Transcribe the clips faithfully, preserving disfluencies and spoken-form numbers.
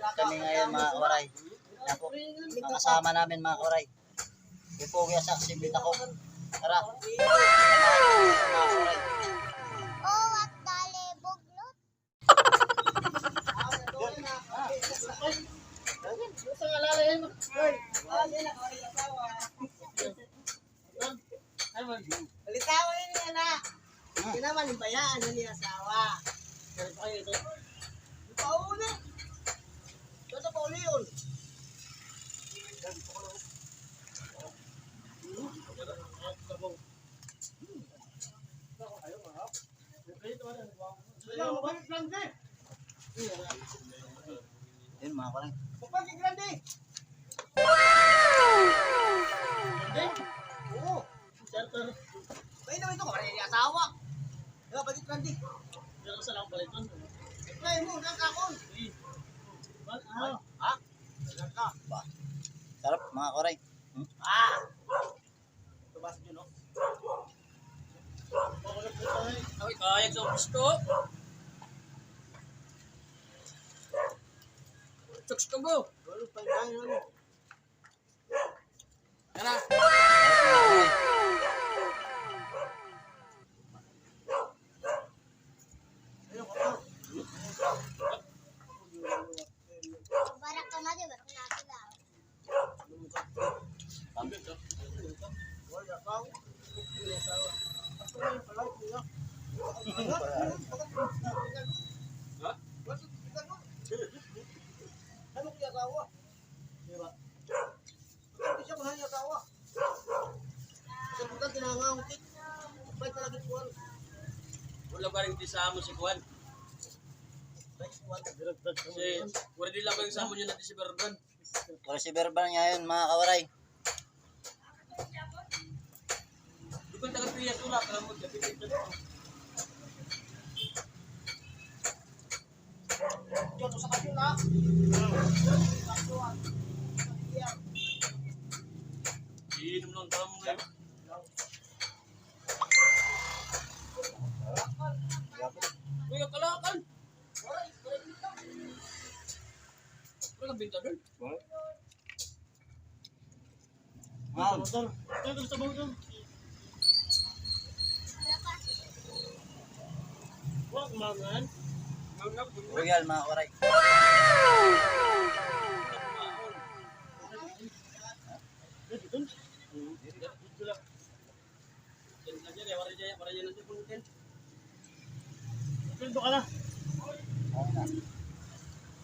Kami ngayon, mga kawaray. Yan po, mga kasama namin, mga kawaray. Ipogi sa si Bita ko. Tara. Balitaw ini, anak. Kinaman, bayaan na niya asawa. Pauli. Ito paulion. Yun, mga kawaray. Oo. Ay, naman ito, kawaray niya asawa. Di ba, pati Randy? Pero sa lang pala ito. Apply mo, nang kakon. Ha? Sarap, mga kawaray. Ah! Tubas yun, no? Ay, kaya sa gusto. Chokes to go. Tara. Barak ka na, di ba? Wala ka rin di sa amo si Kuan. Si, wala di lang kayo sa amo niya natin si Berban. Wala si Berban ngayon, mga kawaray. Di ba taga Pilias, wala ka lang magkapit-kapit. Diyan, usa ka yun, ha? Iinom lang tayo ngayon. Uy, ang kalakan! Wala kang binta doon? Wow. Motor. Ito, ito, ito, ito. Wa, kumangan. Royal, mga kawaray. Ito, ito. Ito lang. Sweldo ka na? Oo na.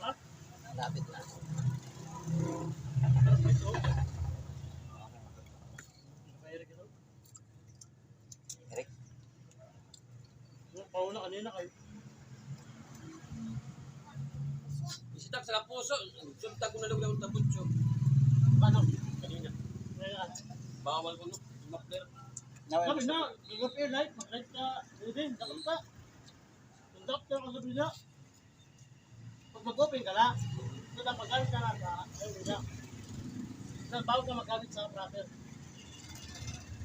Ha? Lapit na. Eric? Pauna kanina kay Isitak sa kapuso, suntag ko na lugar ng tabutso. Paano? Kanina. Ngayon. Bawal ko, no? Mapler. Sabi na, mag-appear light, mag-light ka, pwede, dapat ka. Conductor ka sa pila. Pag mag-open ka la, ito na, pag-gamit ka na sa, ayun, wala. Sa bawal ka maggamit sa proper.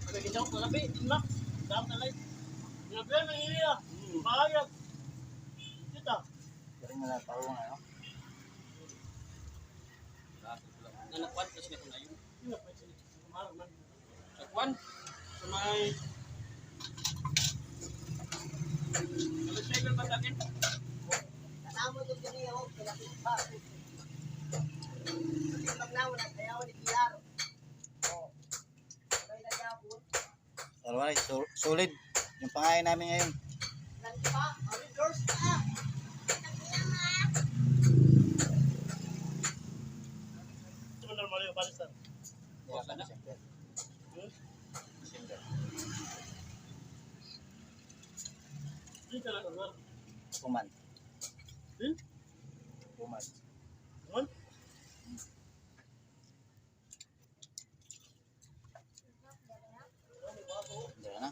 Pag nag-joke na labi, max, down na light. Grabe na iya. Mahayag. Kita. Galing na lang, parang ano? Anak ko, tapos na ko na yun. Yun na, pwede. Sa kwan? Sa may, sa may cycle ba sa akin? Kasama ko diri, oh, sa lapit pa. Kasi magnaon, nagsayaw ni Pilar. Oh. Sabay na yapon. Alright, so, solid yung pangain namin ngayon. Ito man normal yung palitan. Bukas na. Hmm? Hindi ka lang, ano? Kuman. Hmm? Kuman. Kuman? Diyan na.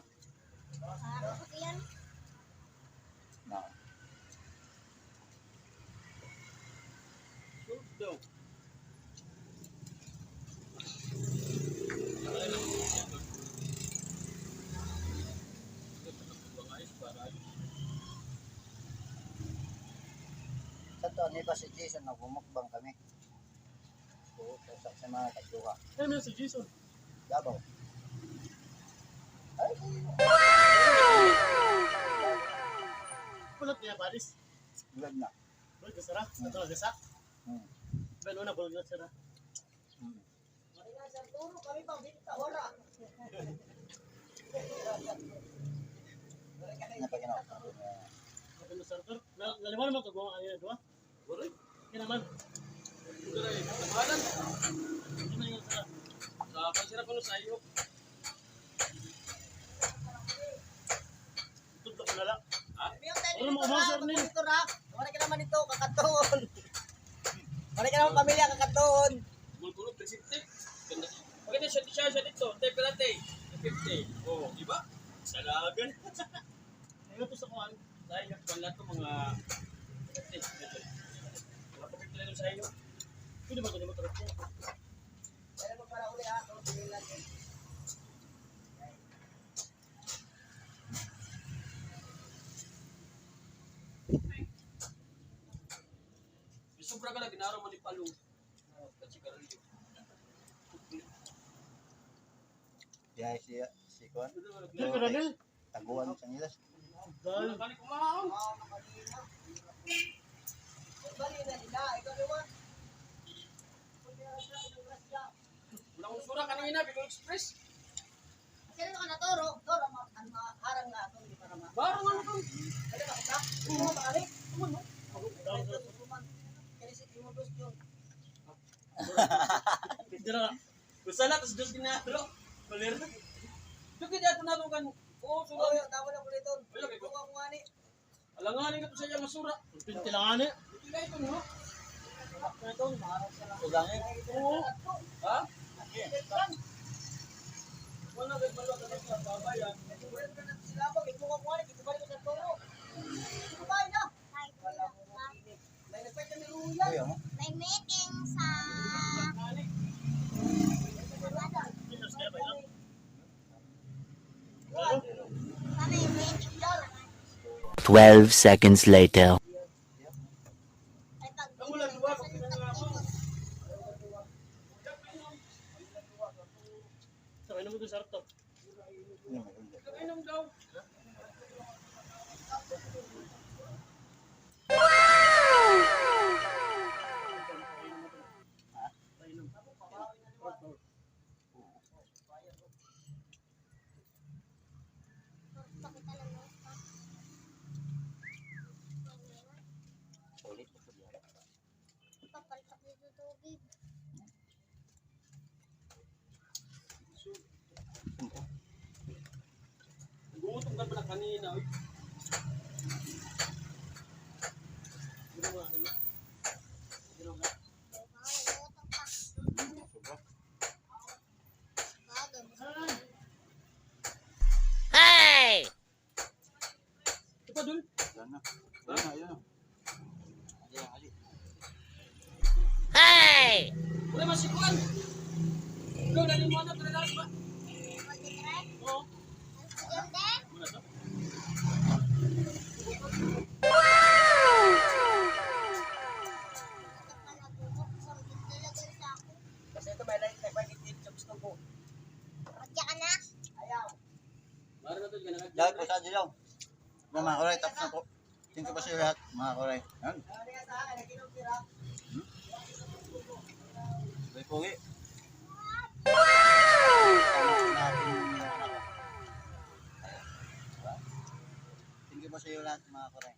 Na. Sa to Ano ba si Jason, nagmumukbang kami. Oo, sa, sa, sa mga kaduha. Ano si Jason? Davao. Ay, Kulot niya, paris. Bulad na. Bulad na sira? Hmm. Ito na gasa? Hmm. Gano'n na, bulad na sira. Hmm. Ano pa ginawa? Ano, naliwan mo ito, kung ano yun, diba? Waray. Kaya naman. Waray. Sa pangalan. Hindi man yun sa... Sa pansira ko sa iyo. Tudlok na la. Ha? Ano mo, umasa rin eh. Monitor, ha? Wala ka naman ito, kakatuon. Wala ka naman pamilya, kakatuon. Bulbulog, three fifty. Ganda. Maganda siya, siya, siya dito. Te, pera, te. Three fifty. Oo, di ba? Salagan. Ano to sa kuwan? Dahil yung kuwan na to, mga fifty. Mga fifty na sa iyo. Pwede ba ito, di ba, tarap ko? Kaya mo para uli, ha? Ito, tingin natin. Sobra ka na, ginaraw mo ni Palong. At sigarilyo. Di ay siya, si Kuan. Di ka na, Nel? Taguan sa nila. Dal. Wala akong sura kanina, Bicol Express. Sino ka na, Toro? Toro, ma-, ang mga harang na ako, hindi para ma-, Barang ano to? Kaya ba kita? Hindi mo makalik? Ano, no? Kaya si Timo Dos yun. Dira. Gusto na, tapos Diyos ginagawa. Kulir. Ito kaya ito na ito kan. Oo, sura. Oo, yun, tama na po nito. Wala, may Ito ka kung ani. Alanganin ka to sa iya masura. Pintilangan eh. Ito na ito, no? Ito, maharap ka lang. Ito lang eh. Oo. Ha? Wala, may malwa ka na sa babayan. Sila po, ito ka kung ani, ito ba rin sa toro? Ito ba yun, ah? Wala mo makinig. May nagpwede ni Ruya. May meeting sa... Twelve seconds later. Ulit. Papalitak dito tubig. Gutom ka pala kanina, oy. Hey! Ito pa dun. Yan na. Yan na, yan na. Ali, ali. Hey! Wala man si Kuan. Ikaw, dali mo na, dali na, ba? Oo. Kasi ito may light na bakit dito sa gusto ko. Ayaw. Dahil po sa dilaw. Mga kuray, tapos na po. Thank you po sa iyo lahat, mga kuray. Yan. Hmm? May pugi. Thank you po sa iyo lahat, mga kuray.